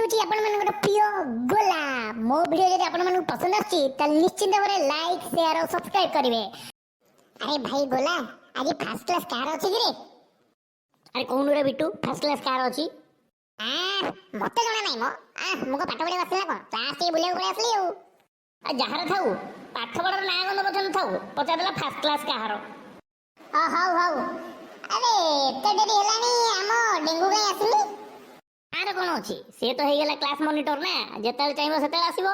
ହେଉଛି ଆପଣମାନଙ୍କର ପ୍ରିୟ ଗୋଲା। ମୋ ଭିଡ଼ିଓ ଯଦି ଆପଣମାନଙ୍କୁ ପସନ୍ଦ ଆସୁଛି, ତାହେଲେ ନିଶ୍ଚିନ୍ତ ଭାବରେ ଲାଇକ୍, ସେୟାର ଓ ସବସ୍କ୍ରାଇବ୍ କରିବେ। ଆରେ ଭାଇ ଗୋଲା, ଆଜି ଫାର୍ଷ୍ଟ କ୍ଲାସ୍ କାହାର ଅଛି କି ରେ? ଆରେ କହୁନୁ ରେ ବିଟୁ, ଫାର୍ଷ୍ଟ କ୍ଲାସ୍ କାହାର ଅଛି? ଆ, ମତେ ଜଣା ନାହିଁ ମ। ଆ, ମୁଁ କଣ ପାଠ ପଢିବାକୁ ଆସିଲି ନା କଣ? କ୍ଲାସ୍ ଟିକେ ବୁଲିବାକୁ ପଳେଇ ଆସିଲି ଆଉ। ଆଉ ଯାହାର ଥାଉ, ପାଠ ପଢାର ନାଁ ଗନ୍ଧ ପର୍ଯ୍ୟନ୍ତ ଥାଉ, ପଚାରିଦେଲା ଫାର୍ଷ୍ଟ କ୍ଲାସ୍ କାହାର। ଅ, ହଉ ହଉ। ଆରେ, ଏତେ ଡେରି ହେଲାଣି, ଆମ ଡେଙ୍ଗୁ କାହିଁ ଆସିନି? ଆର କଣ ଅଛି, ସେ ତ ହେଇଗଲା କ୍ଲାସ୍ ମନିଟର ନା, ଯେତେବେଳେ ଚାହିଁବ ସେତେବେଳେ ଆସିବ।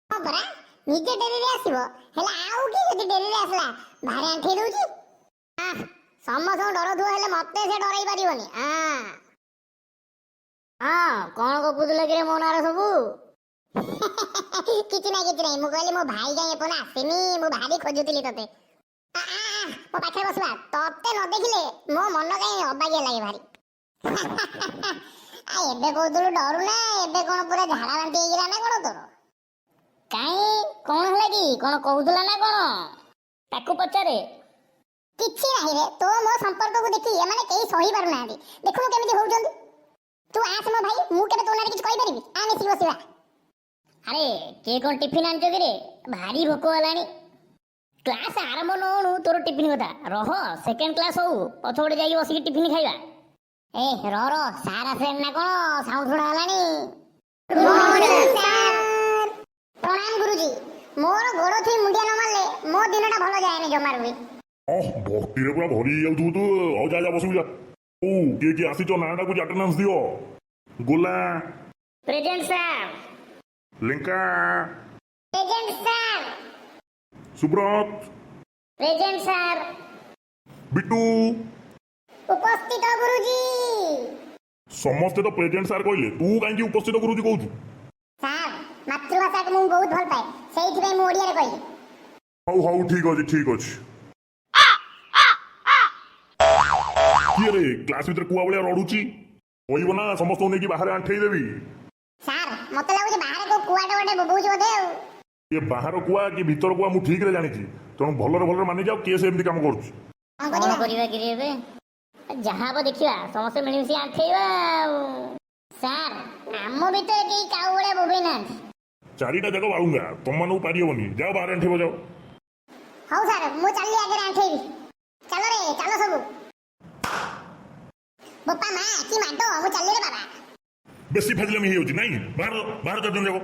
ହଁ ପରା, ନିଜେ ଡେରିରେ ଆସିବ, ହେଲେ ଆଉ କି ଯଦି ଡେରିରେ ଆସିଲା, ଭାରି ଆଣ୍ଠେଇ ଦଉଛି। ଆଃ, ସମସ୍ତଙ୍କୁ ଡରଥିବ, ହେଲେ ମତେ ସେ ଡରେଇ ପାରିବନି। ଆ। ହଁ, କଣ ଗପୁଥିଲ କିରେ ମୋ ନାଁରେ ସବୁ? କିଛି ନାହିଁ, କିଛି ନାହିଁ। ମୁଁ କହିଲି ମୋ ଭାଇ କାହିଁ ଏପର୍ଯ୍ୟନ୍ତ ଆସିନି, ମୁଁ ଭାରି ଖୋଜୁଥିଲି ତତେ। ଆ, ଆ, ଆ, ମୋ ପାଖରେ ବସିବା। ତତେ ନ ଦେଖିଲେ ମୋ ମନ କାହିଁ ଅବାଗିଆ ଲାଗେ ଭାରି। ଆ, ଏବେ କହୁଥିଲୁ ଡରୁ ନା, ଏବେ କଣ ପୁରା ଝାଡା ବାନ୍ତି ହେଇଗଲା ନା କଣ ତୋର? କାଇଁ, କଣ ହେଲା କି? କଣ କହୁଥିଲା ନା କଣ? ତାକୁ ପଚାରେ। କିଛି ନାହିଁ ରେ। ତୋ ମୋ ସମ୍ପର୍କକୁ ଦେଖି ଏମାନେ କେହି ସହି ପାରୁନାହାନ୍ତି। ଦେଖୁନୁ କେମିତି ହଉଛନ୍ତି। ତୁ ଆସ ମୋ ଭାଇ, ମୁଁ କେବେ ତୋ ନାଁରେ କିଛି କହିପାରିବି? ଆ, ମିଶିକି ବସିବା। ଆରେ, କିଏ କଣ ଟିଫିନ ଆଣିଛ କିରେ? ଭାରି ଭୋକ ହେଲାଣି। କ୍ଲାସ୍ ଆରମ୍ଭ ନ ହଉଣୁ ତୋର ଟିଫିନ କଥା। ରହ, ସେକେଣ୍ଡ କ୍ଲାସ୍ ହଉ, ପଛପଟେ ଯାଇକି ବସିକି ଟିଫିନ ଖାଇବା। ଏ, ର ର, ସାର୍ ଆସିଲେଣି ନା କଣ? ସାଉଣ୍ଡ ଶୁଣା ହେଲାଣି। ପ୍ରଣାମ ଗୁରୁଜୀ। ମୋର ଗୋଡ ଛୁଇଁ ମୁଣ୍ଡିଆ ନ ମାରିଲେ ମୋ ଦିନଟା ଭଲ ଯାଏନି ଜମାରୁ ବି। ଅହ, ଭକ୍ତିରେ ପୁରା ଭରି ହେଇଯାଉଥିବୁ ତୁ। ହଉ, ଯା ଯା, ବସିବୁ ଯା। ହଉ, କିଏ କିଏ ଆସିଛ, ନାଁଟାକୁ ଆଟେଣ୍ଡାନ୍ସ ଦିଅ। ଗୋଲା। Present sir. Lenka. Present sir. Subrata. Present sir. Bitu. ଉପସ୍ଥିତ ଗୁରୁଜୀ। ସମସ୍ତେ ତ ପ୍ରେଜେଣ୍ଟ ସାର୍ କହିଲେ, ତୁ କାହିଁକି ଉପସ୍ଥିତ ଗୁରୁଜୀ କହୁଛୁ? ସାର୍, ମାତୃଭାଷାକୁ ମୁଁ ବହୁତ ଭଲ ପାଏ, ସେଇଥିପାଇଁ ମୁଁ ଓଡ଼ିଆରେ କହିଲି। ହଉ ହଉ, ଠିକ ଅଛି, ଠିକ ଅଛି। କିଏ ରେ କ୍ଲାସ ଭିତରେ କୁଆ ଭଳିଆ ରଡୁଛି? କହିବ ନା ସମସ୍ତଙ୍କୁ ନେଇକି ବାହାରେ ଆଣ୍ଠେଇ ଦେବି? ସାର୍, ମତେ ଲାଗୁଛି ବାହାରେ କୋଉ କୁଆଟେ ଗୋଟେ ବୋବଉଛି ବୋଧେ ଆଉ। କିଏ ବାହାର କୁଆ କି ଭିତର କୁଆ, ମୁଁ ଠିକରେ ଜାଣିଛି। ତେଣୁ ଭଲରେ ଭଲରେ ମାନିଯାଅ, କିଏ ସେ ଏମିତି କାମ କରୁଛି। କଣ କଣ କରିବା? କରିବା କିରେ ଏବେ? ଯାହା ହବ ଦେଖିବା, ସମସ୍ତେ ମିଳିମିଶି ଆଣ୍ଠେଇବା ଆଉ। ସାର୍, ଆମ ଭିତରେ କେହି କାଉ ଭଳିଆ ବୋବେଇ ନାହାନ୍ତି। ଚାରିଟା ଯାକ ବାଳୁଙ୍ଗା, ତମମାନଙ୍କୁ ପାରିହବନି। ଯାଅ, ବାହାରେ ଆଣ୍ଠେଇବ ଯାଅ। ହଉ ସାର୍, ମୁଁ ଚାଲିଲି, ଆଗରେ ଆଣ୍ଠେଇବି। ଚାଲ ରେ, ଚାଲ ସବୁ। ବୋପା ମା, କି ମାଡ଼! ମୁଁ ଚାଲିଲି ରେ ବାବା। ବେଶୀ ଫାଜିଲାମି ହେଇଯାଉଛି ନାଇଁ? ବାହାର ବାହାର ଚାରିଜଣ ଯାକ।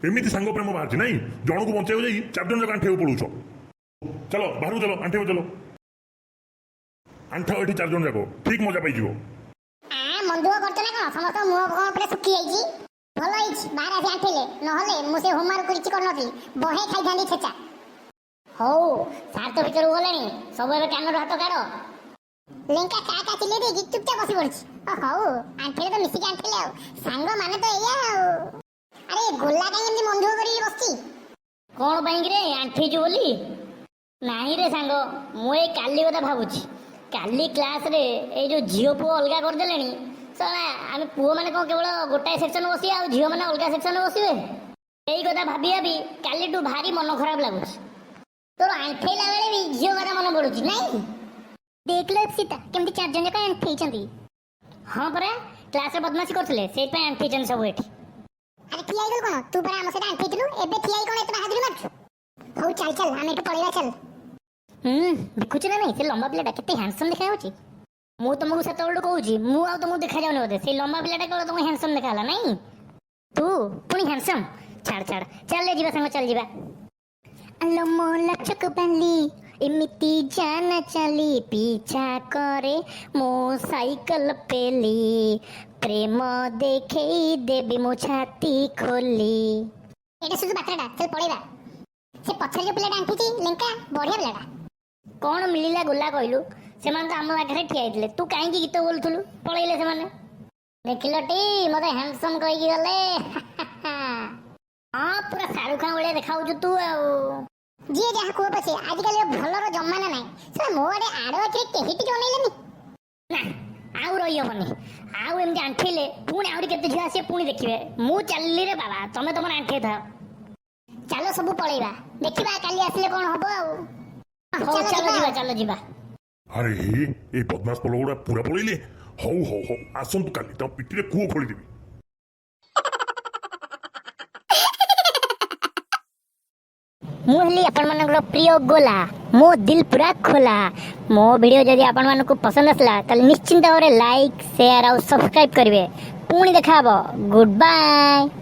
ଏମିତି ସାଙ୍ଗ ପ୍ରେମ ବାହାରିଛି ନାଇଁ? ଜଣକୁ ବଞ୍ଚେଇବାକୁ ଯାଇ ଚାରିଜଣ ଯାକ ଆଣ୍ଠେଇବାକୁ ପଳଉଛ। ଚାଲ, ବାହାରକୁ ଚାଲ, ଆଣ୍ଠେଇବ ଚାଲ। ଆଣ୍ଠାଅ ଏଠି ଚାରିଜଣ ଯାକ, ଠିକ ମଜା ପାଇଯିବ। ଆ, ମନ ଦୁଃଖ କରୁଛ ନା କଣ? ସମସ୍ତଙ୍କ ମୁହଁ କଣ ପୁରା ଶୁଖି ଯାଇଛି? ଭଲ ହେଇଛି ବାହାରେ ଆସି ଆଣ୍ଠେଇଲେ, ନହେଲେ ମୁଁ ସେ ହୋମୱାର୍କ କିଛି କରିନଥିଲି, ବହେ ଖାଇଥାନ୍ତି ଛେଚା। ହଉ, ସାର୍ ତ ଭିତରକୁ ଗଲେଣି, ସବୁ ଏବେ କାନରୁ ହାତ କାଢ। ଲେଙ୍କା କା କା ଚିଲେଇ ଦେଇକି ଚୁପଚାପ ବସି ପଡୁଛି। ଓ ହଉ, ଆଣ୍ଠେଇଲେ ତ ମିଶିକି ଆଣ୍ଠେଇଲେ ଆଉ, ସାଙ୍ଗ ମାନେ ତ ଏଇଆ ଆଉ। ଆରେ, ଗୋଲା କାହିଁ ଏମିତି ମନ ଦୁଃଖ କରିକି ବସିଛି? କଣ ପାଇଁ କିରେ, ଆଣ୍ଠେଇଛୁ ବୋଲି? ନାହିଁ ରେ ସାଙ୍ଗ, ମୁଁ ଏଇ କାଲି କଥା ଭାବୁଛି। କାଲି କ୍ଲାସରେ ଏଇ ଯୋଉ ଝିଅ ପୁଅ ଅଲଗା କରିଦେଲେଣି ଶଳା, ଆମେ ପୁଅମାନେ କଣ କେବଳ ଗୋଟାଏ ସେକ୍ସନ ବସିବେ ଆଉ ଝିଅମାନେ ଅଲଗା ସେକ୍ସନରେ ବସିବେ? ଏଇ କଥା ଭାବି ଭାବି କାଲିଠୁ ଭାରି ମନ ଖରାପ ଲାଗୁଛି। ତୋର ଆଣ୍ଠେଇଲା ବେଳେ ବି ଝିଅ କଥା ମନେ ପଡୁଛି ନାଇଁ? ଦେଖିଲ ସୀତା, କେମିତି ଚାରି ଜଣ ଯାକ ଆଣ୍ଠେଇଛନ୍ତି? ହଁ ପରା, କ୍ଲାସରେ ବଦମାସି କରୁଥିଲେ, ସେଇଥିପାଇଁ ଆଣ୍ଠେଇଛନ୍ତି ସବୁ ଏଠି। ଆରେ, ଠିଆ ହେଇଗଲୁ କଣ? ତୁ ପରା ଆମ ସହିତ ଆଣ୍ଠେଇଥିଲୁ, ଏବେ ଠିଆ ହେଇ କଣ ଏତେ ବାହାଦୁରି ମାରୁଛୁ? ହଉ ଚାଲ ଚାଲ, ଆମେ ଏଠୁ ପଳେଇବା, ଚାଲ। ହୁଁ, ଦେଖୁଛୁ ନା ନାଇଁ, ସେ ଲମ୍ବା ପିଲାଟା କେତେ ହ୍ୟାଣ୍ଡସମ୍ ଦେଖାଯାଉଛି? ମୁଁ ତମକୁ ସେତେବେଳଠୁ କହୁଛି, ମୁଁ ଆଉ ତମକୁ ଦେଖାଯାଉନି ବୋଧେ। ସେଇ ଲମ୍ବା ପିଲାଟା କେବଳ ତମକୁ ହ୍ୟାଣ୍ଡସମ୍ ଦେଖାଗଲା ନାଇଁ? ତୁ ପୁଣି ହ୍ୟାଣ୍ଡସମ୍? ଛାଡ଼ ଛାଡ଼, ଚାଲ ଯିବା ସାଙ୍ଗ, ଚାଲ ଯିବା। ଆଲୋ ମୋ ଲଚକ ବାଲି, ଏମିତି ଜାନା ଚାଲି, ପିଛା କରେ ମୋ ସାଇକେଲ ପେଲି, ପ୍ରେମ ଦେଖେଇ ଦେବି ମୋ ଛାତି ଖୋଲି। ଏଇଟା ସୁଧୁ ବାଟଟା, ଚାଲ ପଳେଇବା। ସେ ପଛରେ ଯୋଉ ପିଲାଟା ଆଣ୍ଠେଇଛି, ଲେଙ୍କା, ବଢିଆ ପିଲାଟା। କଣ ମିଳିଲା ଗୋଲା କହିଲୁ? ସେମାନେ ତ ଆମ ପାଖରେ ଠିଆ ହେଇଥିଲେ, ତୁ କାହିଁକି ଗୀତ ବୋଲୁଥିଲୁ? ପଳେଇଲେ ସେମାନେ। ଦେଖିଲଟି, ମତେ ହ୍ୟାଣ୍ଡସମ୍ କହିକି ଗଲେ। ହଁ, ପୁରା ଶାହରୁଖ ଖାନ ଭଳିଆ ଦେଖାଉଛୁ ତୁ ଆଉ। ଯିଏ ଯାହା କୁହ ପଛେ, ଆଜିକାଲି ଭଲର ଜମାନା ନାହିଁ। ଶଳା, ମୋ ଆଡେ ଆଡ଼ ଆଖିରେ କେହି ଟିକେ ଅନେଇଲେନି। ନା, ଆଉ ରହିହବନି। ଆଉ ଏମିତି ଆଣ୍ଠେଇଲେ ପୁଣି ଆହୁରି କେତେ ଝିଅ ଆସିବେ, ପୁଣି ଦେଖିବେ। ମୁଁ ଚାଲିଲି ରେ ବାବା, ତମେ ତମର ଆଣ୍ଠେଇ ଥାଅ। ଚାଲ ସବୁ ପଳେଇବା, ଦେଖିବା କାଲି ଆସିଲେ କଣ ହବ ଆଉ। ହଉ, ଚାଲ ଯିବା, ଚାଲ ଯିବା। ଆରେ ହେ, ଏଇ ବଦମାସ ପଲ ଗୁଡ଼ା ପୁରା ପଳେଇଲେ। ହଉ ହଉ ହଉ, ଆସନ୍ତୁ କାଲି, ତାଙ୍କ ପିଠିରେ କୂଅ ଖୋଳିଦେବି। ମୁଁ ହେଲି ଆପଣମାନଙ୍କର ପ୍ରିୟ ଗୋଲା, ମୋ ଦିଲ ପୁରା ଖୋଲା। ମୋ ଭିଡ଼ିଓ ଯଦି ଆପଣମାନଙ୍କୁ ପସନ୍ଦ ଆସିଲା, ତାହେଲେ ନିଶ୍ଚିନ୍ତ ଭାବରେ ଲାଇକ୍, ସେୟାର ଆଉ ସବସ୍କ୍ରାଇବ୍ କରିବେ। ପୁଣି ଦେଖା ହେବ। Good bye.